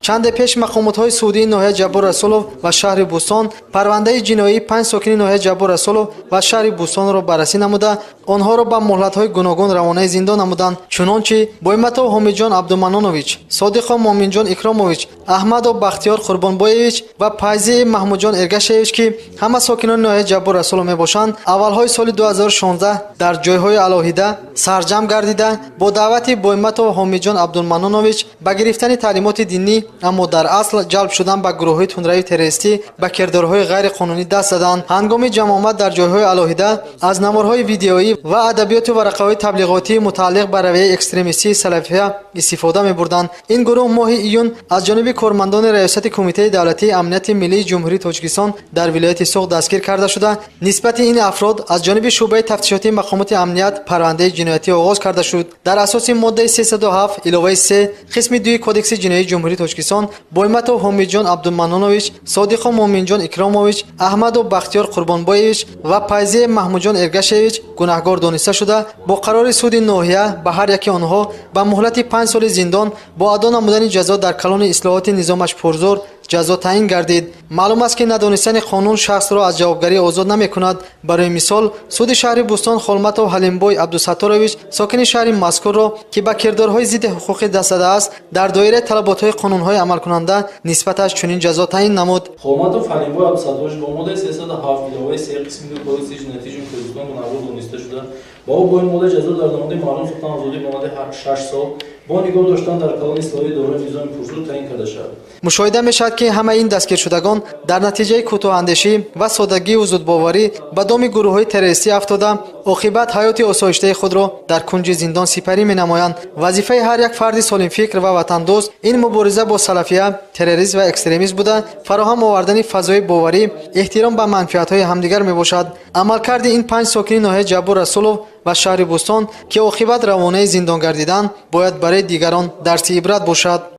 Чанде пеш мақомотҳои судии ноҳияи Ҷаббор Расулов ва шаҳри Бӯстон парвандаи ҷиноии 5 сокини ноҳияи Ҷаббор Расулов ва шаҳри Бӯстонро баррасӣ намуда, онҳоро ба муҳлатҳои гуногун равонаи зиндон намуданд. Чунончи Бойматов Ҳомиҷон Абдуманонович, Содиқов Моминҷон Икромович, Аҳмадов Бахтиёр Қурбонбоевич ва Пайзиев Маҳмудҷон Эргашевич, ки ҳама сокинони ноҳияи Ҷаббор Расулов мебошанд, аввалҳои соли 2016 дар ҷойҳои алоҳида сарҷамъ гардида бо даъвати Бойматов Ҳомиҷон Абдуманонович ба гирифтани таълимоти динӣ, аммо дар асл ҷалб шудан ба гурӯҳҳои тундрави террористӣ ба кирдорҳои ғайриқонунӣ даст заданд. Ҳангоми ҷамъомад дар ҷойҳои алоҳида аз наворҳои видеоӣ ва адабиёту варақаҳои таблиғотӣ мутааллиқ ба равияи экстремистии салафия истифода мебурданд. Ин гурӯҳ моҳи июн аз ҷониби кормандони Раёсати Кумитаи давлатии амнияти миллии Ҷумҳурии Тоҷикистон дар вилояти Суғд дастгир карда шуда, нисбати ин афрод аз ҷониби шӯъбаи тафтишотии мақомоти амният парвандаи ҷиноятӣ оғоз карда шуд. Дар асоси моддаи 307 иловаи 3 қисми 2 Кодекси ҷиноии Ҷумҳурии Тоҷикистон Бойматов Ҳомиҷон Абдуманонович, Содиқов Моминҷон Икромович, Аҳмадов Бахтиёр Қурбонбоевич ва Пайзиев Маҳмудҷон Эргашевич гунаҳгор дониста шуда, бо қарори суди ноҳия ба ҳар яки онҳо ба муҳлати 5 соли зиндон бо адо намудани ҷазо дар калони ислоҳоти низомаш пурзӯр ҷазо таъин гардид. Маълум аст, ки надонистани қонун шахсро аз ҷавобгарӣ озод намекунад. Барои мисол, суди шаҳри Бӯстон Холматов Ҳалимбой Абдусатторович, сокини шаҳри мазкурро, ки ба кирдорҳои зидди ҳуқуқӣ даст задааст, дар доираи талаботҳои қонунҳои амалкунанда нисбаташ чунин ҷазо таъин намуд. Холматов Ҳалимбой Абдусатторович бо моддаи 307 иловаи 3 қисми 2 Кодекси ҷиноятии Ҷумҳурии Тоҷикистон гунаҳгор дониста шуда, ба ӯ бо ин модда ҷазо дар намуди маҳрум сохтан аз озодӣ ба муддати 6 сол бо нигоҳ доштан дар калони ислоҳии дорои низоми пурзӯр таъин карда шавад. Мушоҳида мешавад, ки ҳамаи ин дастгиршудагон дар натиҷаи кӯтоҳандешӣ ва содагию зудбоварӣ ба доми гурӯҳҳои террористӣ афтода, оқибат ҳаёти осоиштаи худро дар кунҷи зиндон сипарӣ менамоянд. Вазифаи ҳар як фарди солимфикр ва ватандӯст ин мубориза бо салафия, терроризм ва экстремизм буда, фароҳам овардани фазои боварӣ, эҳтиром ба манфиатҳои ҳамдигар мебошад. Амалкарди ин 5 сокини ноҳияи Ҷаббор Расулов ва шаҳри Бӯстон, ки оқибат равонаи зиндон гардиданд, бояд барои дигарон дарси ибрат бошад.